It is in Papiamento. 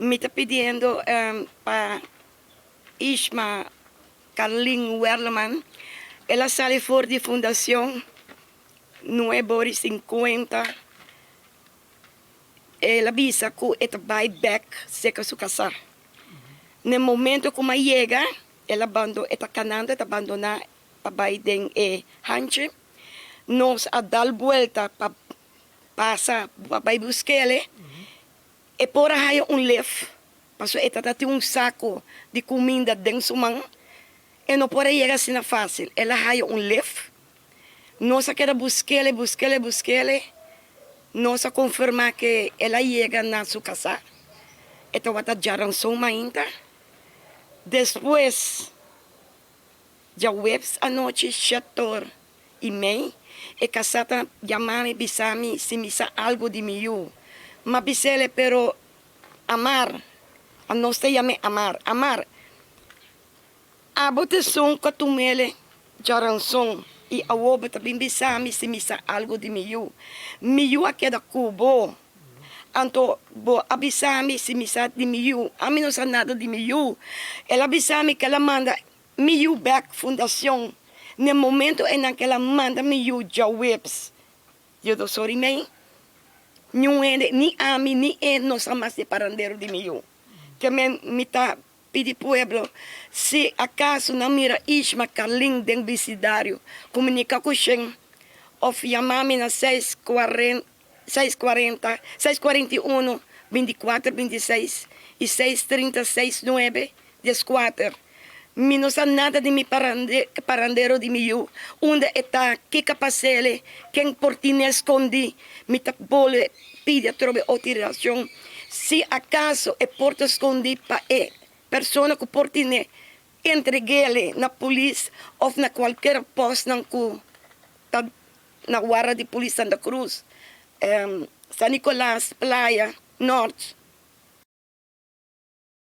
Mi ta pidiendo pa Ishma Carlin Werleman, el a sali for di Fundacion Nuevo Ori 50, el a bisa cu e ta bay bek cerca su casa. Na e momento cu mi a yega, el a bando, e ta canando, e ta bandona pa bay den e hanchi. Nos a dal buelta pa pasa pa bay busquele. E por a haya un lef, pasobra e tata tin un saco di cuminda den su man. E no por a yega asina facil. El a haya un lef. Nos a keda busquele, busquele, busquele. Nos a confirma cu el a yega na su casa. E tabata djaranson mainta. Despues. Djaweps anochi shetor i mei, e kasá ta yama mi bisa mi si mi sa algu di mi yu. M'a bis'el pero Amar, anos ta yam'é Amar, Amar, abo ta esun ku a tum'el djaranson i awor bo ta bin bisa mi si mi sa algu di mi yu. Mi yu a keda ku bo. Anto bo a bisa mi si mi sa di mi yu. Ami no sa nada di mi yu. El a bisa mi ku el a manda Mi yu bek fundacion n'e momento einan kel a manda mi yu djaweps diodos ora y mei, niun hende ni ami ni e no sa mas di e parandero di mi yu. Ke men mi ta pidi pueblo si acaso nan mira Ishma Carlin den bisidario comunica cu shen of yama mi na seis seis cuarenta, seis cuarenta y uno, binticuater bintiseis y seis trinta seis nuebe diescuater. Mi no sa nada di mi parandero di mi yu, unda e ta, kiko a pas'ele, ken por tin'e scondi. Mi ta bolbe pidi atrobe otiracion, si acaso e por ta scondi pa e persona cu por tin'e, entregu'ele na polis of na cualkier postnan cu ta na warda di polis Santa Cruz, San Nicolas, Playa, Noord.